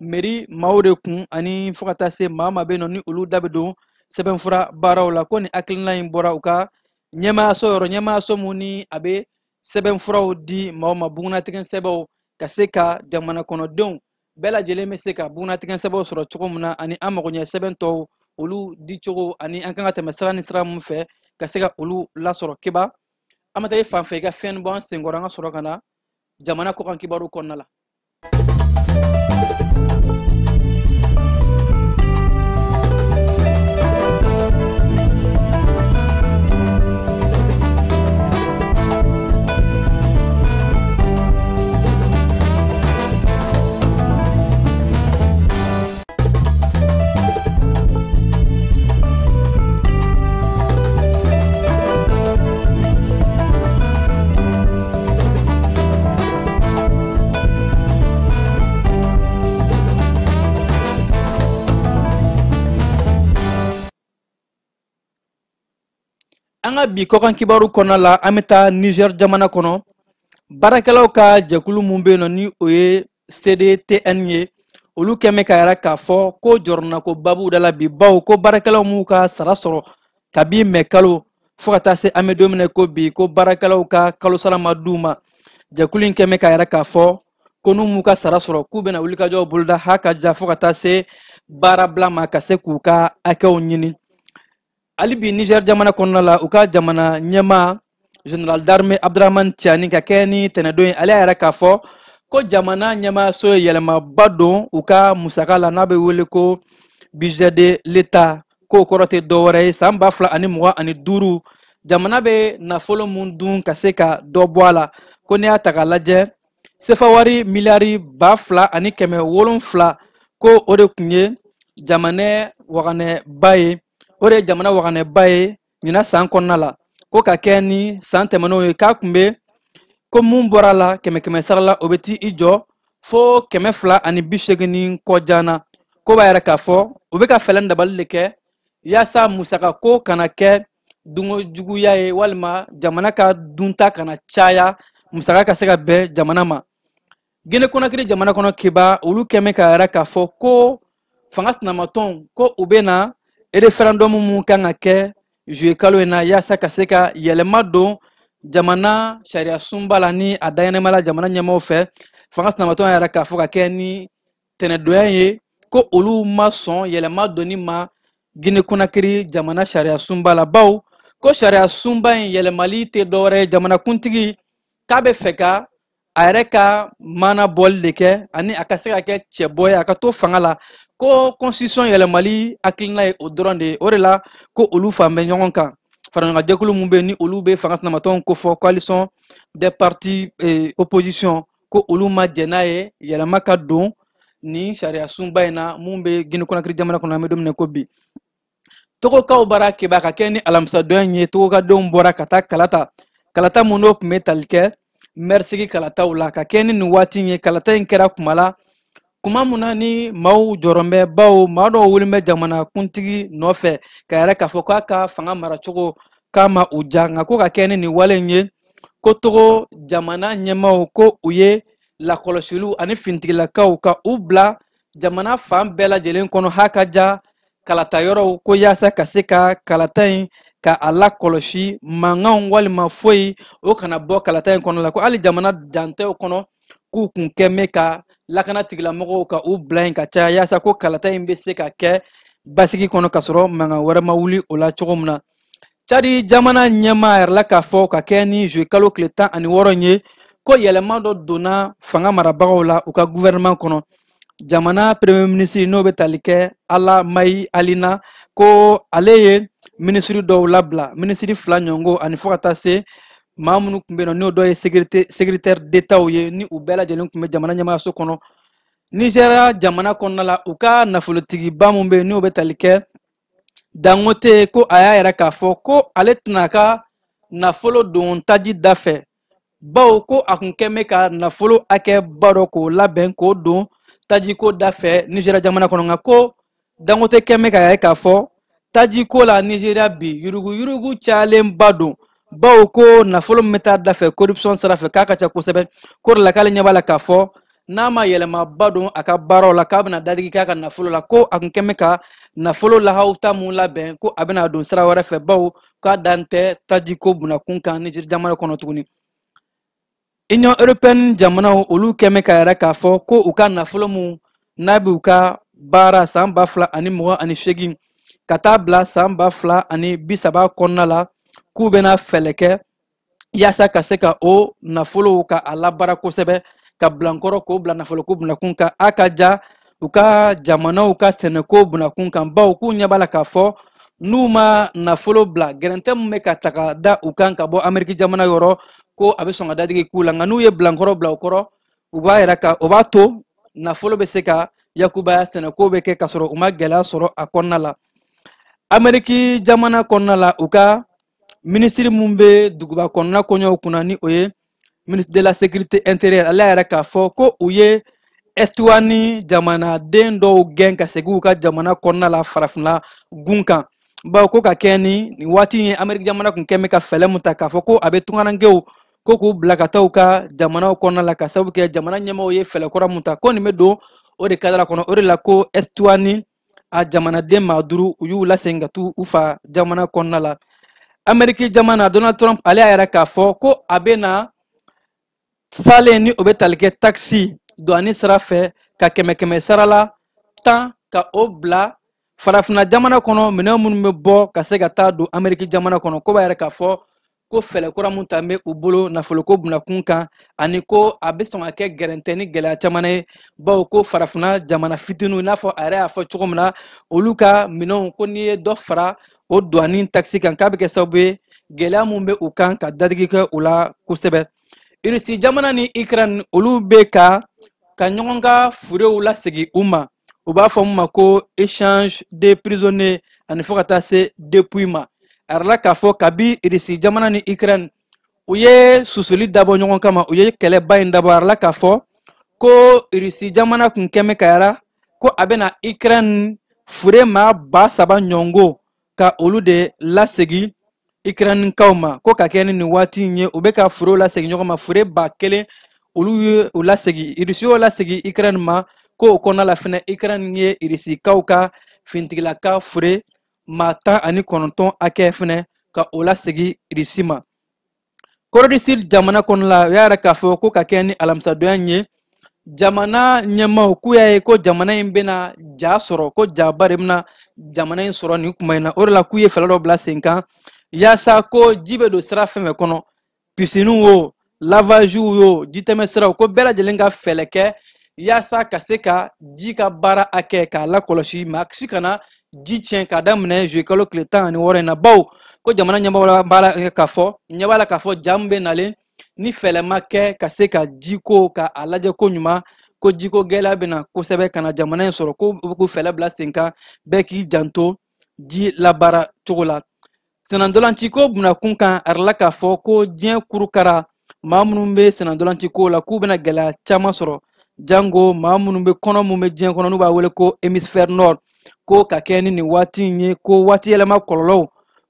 [SPEAKER 7] mairie maaw de kun ani fo ka taa se maa maa bɛ yen nɔ ni olu da bɛ don sɛbɛnfura baaraw la. Ko nin hakilina in bɔra u ka ɲɛmaayaso yɔrɔ, ɲɛmaayaso mun ni a bɛ sɛbɛnfuraw di maaw ma, bugunatigɛ sɛbɛnw, ka se ka jamana kɔnɔdenw bɛɛ lajɛlen bɛ se ka bugunatigɛ sɛbɛnw sɔrɔ cogo min na, ani an mago ɲɛ sɛbɛn tɔw olu di cogo, ani an kan ka tɛmɛ sira ni sira mun fɛ ka se ka olu lasɔrɔ. Keba, an bɛ taa i fan fɛ i ka fɛn bɔ an senkɔrɔ, an ka sɔrɔ ka na jamana kɔkan kibaru kɔnɔna la. An ka bi kɔkan kibaru kɔnɔna la, an bɛ taa Niger jamana kɔnɔ. Baarakɛlaw ka jɛkulu mun bɛ yen nɔ ni o ye CDTN ye, olu kɛn bɛ ka yira k'a fɔ ko jɔrɔnako babu da la bi, bawo ko baarakɛlaw m'u ka sara sɔrɔ kabi mɛ kalo fo ka taa se an bɛ don min na ko bi, ko baarakɛlaw ka kalosara ma d'u ma. Jɛkulu in kɛn bɛ ka yira k'a fɔ ko n'u m'u ka sara sɔrɔ, k'u bɛna wulikajɔw boloda ha ka ja fo ka taa se baarabila ma, ka se k'u ka hakɛw ɲini. Hali bi Niger jamana kɔnɔna la, u ka jamana ɲɛmaa général d'armée Abdramane Tiani ka kɛ ni tɛnɛdon ye, ale y'a yira k'a fɔ ko jamana ɲɛmaayaso ye yɛlɛmaba don u ka musaka la, n'a bɛ wele ko budget de l'État, k'o kɔrɔ tɛ dɔwɛrɛ ye san 2025 jamana bɛ nafolo mun dun ka se ka dɔ bɔ a la. Ko n'i y'a ta k'a lajɛ, sefa wari miliyari 2700, ko o de tun ye jamana waganɛba ye, o de ye jamana waganɛba ye ɲinan san kɔnɔna la, ko ka kɛ ni san tɛmɛnenw ye, k'a tun bɛ ko mun bɔra la kɛmɛ kɛmɛ sara la, o bɛ t'i jɔ fo 280 ni kɔ jan na. Ko b'a yɛrɛ k'a fɔ u bɛ ka fɛɛrɛ dabali de kɛ yaasa musakako kana kɛ dunko juguya ye, walima jamana ka dunta kana caya, musaka ka se ka bɛn jamana ma. Guinée Conakry jamana kɔnɔ Keba, olu kɛn bɛ k'a yɛrɛ k'a fɔ ko fanga sinamatɔnw ko u bɛ na référendum mun kan ka kɛ juillet kalo in na, yaasa ka se ka yɛlɛma don jamana sariya sunba la ni a daɲɛnɛma la jamana ɲɛmaaw fɛ. Fanga sinamatɔn yɛrɛ k'a fɔ ka kɛ ni tɛnɛdonya ye ko olu ma sɔn yɛlɛma donni ma Guinée Conakry jamana sariya sunba la, bawo ko sariya sunba in yɛlɛmali tɛ dɔwɛrɛ ye, jamanakuntigi k'a bɛ fɛ ka a yɛrɛ ka mana bɔli de kɛ ani a ka se ka kɛ cɛbɔ ye, a ka to fanga la, ko constitution yɛlɛmali hakilina ye o dɔrɔn de ye. O de la ko olu fan bɛ ɲɔgɔn kan. Faraɲɔgɔnjɛkulu mun bɛ yen ni olu bɛ fanga sinamatɔnw kofɔ, coalition des partis opposition, ko olu ma jɛn n'a ye yɛlɛma ka don nin sariya sunba in na mun bɛ Guinée Conakry jamana kɔnɔ an bɛ don min na ko bi. Togokaw bara Keba ka kɛ ni alamisadon in ye, Togokadenw bɔra ka taa kalata, kalata mun n'o tun bɛ tali kɛ mɛrisigi kalataw la, ka kɛ ni nin waati in ye. Kalata in kɛra kuma la, kuma mun na ni maaw jɔrɔn bɛ, bawo maa dɔw wulilen bɛ jamana kuntigi nɔfɛ ka yɛrɛ k'a fɔ k'a ka fanga maracogo k'a ma u ja, nka ko ka kɛ ni nin wale in ye, ko Togo jamana ɲɛmaaw ko u ye lakɔlɔsiliw ani finitigilakaw ka u bila Jamana fan bɛɛ lajɛlen kɔnɔ, ha ka ja kalata yɔrɔw, ko yaasa ka se ka kalata in ka a lakɔlɔsi, mankanw walima foyi o kana bɔ kalata in kɔnɔ la. Ko hali jamana dantɛw kɔnɔ, k'u kun kɛ mɛ ka lakana tigilamɔgɔw ka u bila yen ka caya, yaasa ko kalata in bɛ se ka kɛ basigi kɔnɔ ka sɔrɔ mankan wɛrɛ ma wuli o la cogo min na. Cadi jamana ɲɛmaa yɛrɛ la k'a fɔ ka kɛ ni juillet kalo tile 16 in ye, ko yɛlɛma dɔ donna fanga marabagaw la u ka gouvernement kɔnɔ. Jamana premier ministre, n'o bɛ tali kɛ Ala Mayi Alina, ko ale ye minisiri dɔw labila, minisiri fila ɲɔgɔnko, ani fo ka taa se maa minnu tun bɛ yen nɔ, n'o dɔ ye secrétaire d'État ye, ni u bɛɛ lajɛlen tun bɛ jamana ɲɛmaayaso kɔnɔ. Nizeriya jamana kɔnɔna la, u ka nafolotigiba mun bɛ yen, n'o bɛ tali kɛ Dangote, ko a y'a yɛrɛ k'a fɔ ko ale tɛna ka nafolo don taji da fɛ, bawo ko a kun kɛ bɛ ka nafolo hakɛba dɔ k'o labɛn k'o don tajiko da fɛ Nizeriya jamana kɔnɔ. Nka ko Dangote kɛ bɛ k'a ye k'a fɔ tajiko la Nizeriya bi, yuruguyurugu cayalenba don, bawo ko nafolo min bɛ taa da fɛ corruption sira fɛ, k'a ka ca kosɛbɛ. Ko de la k'ale ɲɛ b'a la k'a fɔ n'a ma yɛlɛmaba don a ka baaraw la, k'a bɛna dadigi k'a ka nafolo la. Ko a kun kɛ bɛ ka nafolo lahawuta mun labɛn, ko a bɛna don sira wɛrɛ fɛ, bawo k'a dan tɛ tajiko bunakun kan Nizeri jamana kɔnɔ tuguni. Union européenne jamanaw, olu kɛ bɛ ka yɛrɛ k'a fɔ ko u ka nafolo mun n'a bɛ u ka baara san 2028 ka taa bila san 2030 kɔnɔna la, k'u bɛna fɛɛrɛ kɛ yaasa ka se ka o nafolow ka a labaara kosɛbɛ, ka bilankɔrɔ k'o bila nafoloko bunakun kan, a ka ja u ka jamanaw ka sɛnɛko bunakun kan, bawo k'u ɲɛ b'a la k'a fɔ n'u ma nafolo bila, gɛrɛntɛ min bɛ ka taga da u kan ka bɔ Ameriki jamana yɔrɔ, ko a bɛ sɔn ka dadigi k'u la. Nka n'u ye bilankɔrɔ bila o kɔrɔ, u b'a yɛrɛ ka o b'a to nafolo bɛ se ka yakubaya, sɛnɛko bɛ kɛ ka sɔrɔ u ma gɛlɛya sɔrɔ a kɔnɔna la. Ameriki jamana kɔnɔna la, u ka minisiri mun bɛ duguba kɔnɔna koɲɛw kunna, ni o ye ministre de la Sécurité intérieure, ale yɛrɛ k'a fɔ ko u ye Eswatini jamanaden dɔw gɛn ka segin u ka jamana kɔnɔna la farafinna gun kan, bawo ko ka kɛ ni nin waati in ye, Ameriki jamana kun kɛ bɛ ka fɛɛrɛ mun ta k'a fɔ ko a bɛ tunkarankew ko k'u bila ka taa u ka jamanaw kɔnɔna la, ka sababu kɛ jamana ɲɛmaaw ye fɛɛrɛ kura mun ta, ko nin bɛ don o de kadara kɔnɔ. O de la ko Eswatini a jamanaden maa 5, u y'u lasegin ka t'u u fa jamana kɔnɔna la. Ameriki jamana, Donald Trump, ale y'a yɛrɛ k'a fɔ ko a bɛ na salen, ni o bɛ tali kɛ taxe douane sira fɛ, ka kɛmɛ kɛmɛ sara la 10 ka o bila farafinna jamana kɔnɔ, minɛn minnu bɛ bɔ ka se ka taa don Ameriki jamana kɔnɔ. Ko b'a yɛrɛ k'a fɔ ko fɛɛrɛ kura mun ta bɛ u bolo nafoloko bunakun kan, ani ko a bɛ sɔn ka kɛ gɛrɛntɛ ni gɛlɛya caman ye, bawo ko farafinna jamana fitininw, i n'a fɔ a yɛrɛ y'a fɔ cogo min na, olu ka minɛnw, ko n'i ye dɔ fara o douane taxe kan, k'a bɛ kɛ sababu ye gɛlɛya mun bɛ u kan ka dadigi kɛ u la kosɛbɛ. Irisi jamana ni Ukraine, olu bɛ ka ɲɔgɔn ka furew lasegin u ma, u b'a fɔ mun ma ko échange de prisonniers, ani fo ka taa se dépouille ma. A yɛrɛ la k'a fɔ kabi Irisi jamana ni Ukraine u ye susuli dabɔ ɲɔgɔn kama, u ye kɛlɛba in dabɔ, a yɛrɛ la k'a fɔ ko Irisi jamana kun kɛn bɛ ka yara ko a bɛna Ukraine fure maa 3000 ɲɔngo ka olu de lasegin Ukrainekaw ma. Ko ka kɛ ni nin waati in ye, u bɛ ka furew lasegin ɲɔgɔn ma, fure 1000 olu ye u lasegin, Irisi y'o lasegin Ukraine ma. Ko o kɔnɔna la fɛnɛ, Ukraine ye Irisikaw ka finitigilaka fure maa 19 hakɛ fɛnɛ ka o lasegin Irisi ma. Corée du Sud jamana kɔnɔna la, u y'a yira k'a fɔ ko ka kɛ ni alamisadonya in ye, jamana ɲɛmaaw k'u y'a ye ko jamana in bɛna ja sɔrɔ, ko jaba de bɛna jamana in sɔrɔ nin kuma in na. O de la k'u ye fɛɛrɛ dɔ bila sen kan yaasa ko ji bɛ don sira fɛn fɛn kɔnɔ, pisiniw o, lavagew o, jitɛmɛ siraw, ko bɛɛ lajɛlen ka fɛɛrɛ kɛ yaasa ka se ka ji ka baara hakɛ k'a lakɔlɔsi, maa si kana ji tiɲɛ k'a daminɛ juillet kalo tile 16 in na, bawo ko jamana ɲɛmaaw b'a la k'a fɔ, ɲɛ b'a la k'a fɔ ja min bɛ nalen, ni fɛɛrɛ ma kɛ ka se ka jiko ka a lajɛ ko ɲuman, ko jiko gɛlɛya bɛ na kosɛbɛ ka na jamana in sɔrɔ. Ko u k'u fɛɛrɛ bila sen kan, bɛɛ k'i janto ji labaara cogo la. Sennantolanciko bunakun kan, a yirala k'a fɔ ko diɲɛ kurukara maa minnu bɛ sennantolanciko la, k'u bɛna gɛlɛya caman sɔrɔ, jango maa minnu bɛ kɔnɔ mun bɛ diɲɛ kɔnɔ, n'u b'a wele ko hémisphère nord. Ko ka kɛ ni nin waati in ye, ko waati yɛlɛma kɔlɔlɔw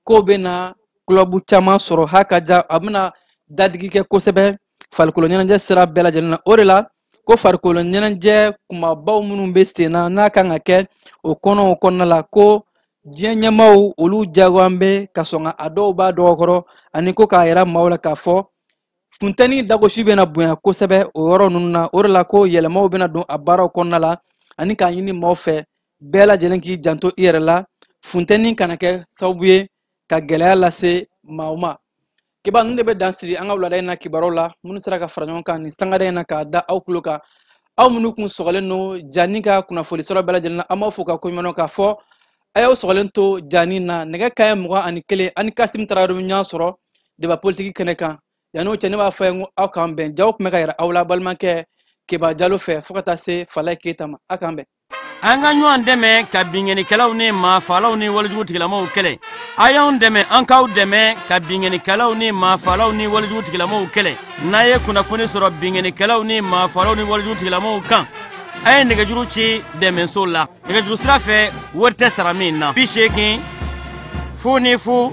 [SPEAKER 7] k'o bɛna kulɔbu caman sɔrɔ, ha ka ja a bɛna dadigi kɛ kosɛbɛ farikolo ɲɛnajɛ sira bɛɛ lajɛlen na. O de la Ko farikolo ɲɛnajɛ kumabaw minnu bɛ sen na, n'a kan ka kɛ o kɔnɔ, o kɔnɔna la, ko diɲɛ ɲɛmaaw olu jagoyan bɛ ka sɔn ka a dɔw b'a dɔgɔkɔrɔ, ani ko k'a yira maaw la k'a fɔ funtɛni dagosi bɛna bonya kosɛbɛ o yɔrɔ ninnu na. O de la ko yɛlɛmaw bɛna don a baaraw kɔnɔna la, ani k'a ɲini maaw fɛ bɛɛ lajɛlen k'i janto i yɛrɛ la, funtɛni kana kɛ sababu ye ka gɛlɛya lase maaw ma. Kiba ninnu de bɛ dan siri an ka wulada in na kibaruw la minnu sera ka fara ɲɔgɔn kan nin sangada in na k'a da aw tulo kan. Aw minnu kun sɔgɔlen don Jani ka kunnafoni sɔrɔ bɛɛ lajɛlen na, an b'aw fo ka koɲuman k'a fɔ a y'aw sɔgɔlen to Jani na. Nɛgɛ kanɲɛ 21, ani Kasim Tarawele bɛ ɲɔgɔn sɔrɔ débat politique kɛnɛ kan. Yan'o cɛ, ne b'a fɔ a ye ko aw k'an bɛn. Jaw tun bɛ ka yɛrɛ aw la balimakɛ Keba Jalo fɛ, fo ka taa se Falaye Keyita ma. Aw k'an bɛn.
[SPEAKER 10] An ka ɲɔgɔn dɛmɛ ka binkannikɛlaw ni maafaalaw ni walejugu tigilamaw kɛlɛ. A y'anw dɛmɛ, an k'aw dɛmɛ ka binkannikɛlaw ni maafaalaw ni walejugu tigilamaw kɛlɛ. N'a ye kunnafoni sɔrɔ binkannikɛlaw ni maafaalaw ni walejugu tigilamaw kan, a ye nɛgɛjuru ci dɛmɛso la. Nɛgɛjuru sira fɛ, wari tɛ sara min na: 80 00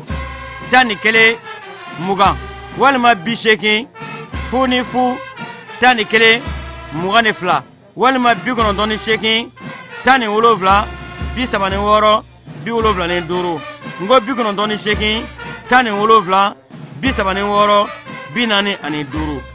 [SPEAKER 10] 11 20, walima 80 00 11 22, walima 98 17 36 75. N ko 98 17 36 45.